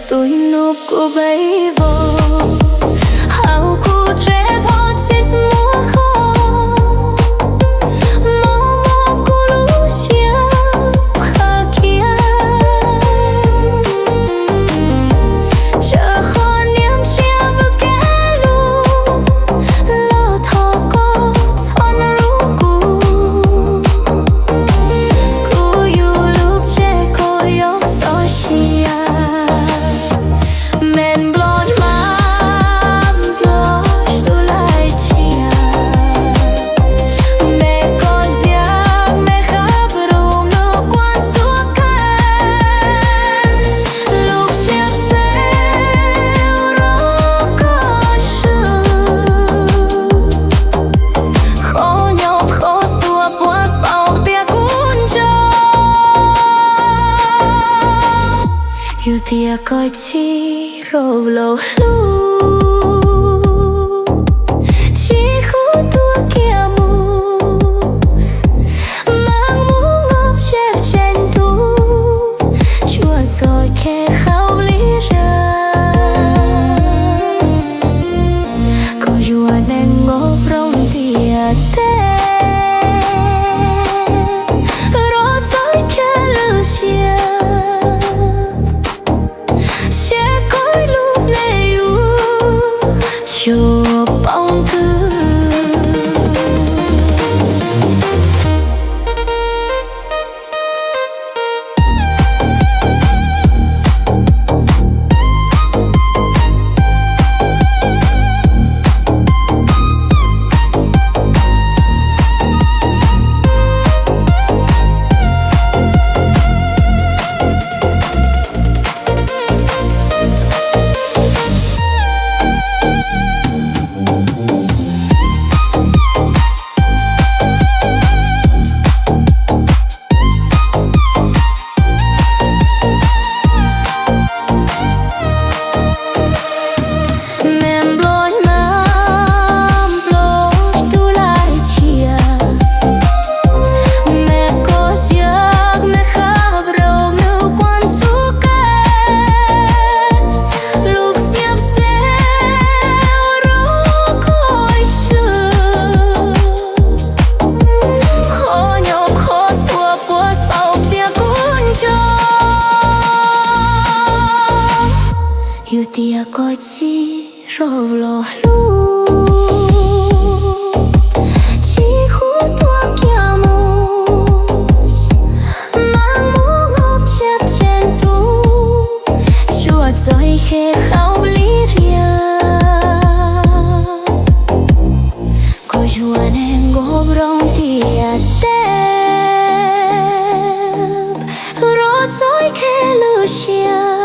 Tus nub kuv peb vog, hauv kuv tsev vog txiv muag qhov, mob mob kuv lub siab qhawv kiag. Tsawg qhov niam ntsia vwm kev lug, los thov koj txhob nrug kuv. Kuv yug lub tsev koj yuav txoj sia, me nplooj mab nplooj tub laj tsiaj, me kos ziab me qab rau nws kuam txhua kab, lub siab xeeb rau koj swb. Qhov nyob qhov tuag puas paub tias kuv nco, yus tias koj tsis rov los hlub, tsis hlub tuag kiag mus, mas mus nyob tsev tsev ntuj, tsuas txog kev qhau li riam. Koj yuav neeg nkaub rooj ntiaj teb, rov txoj kev lwj siab, siab koj lub npe yus tsuas paub nthwv. Me nplooj mab nplooj tub laj tsiaj, me kos ziab me qab rau nws kuam txhua kab, lub siab xeeb rau koj swb. Qhov nyob qhov tuag puas paub tias kuv nco, yus tias koj tsis rov los hlub, tsis hlub tuag kiag mus, mas mus nyob tsev tsev ntuj, tsuas txog kev qhau li riam. Koj yuav neeg nkaub rooj ntiaj teb, rov txoj kev lwj siab,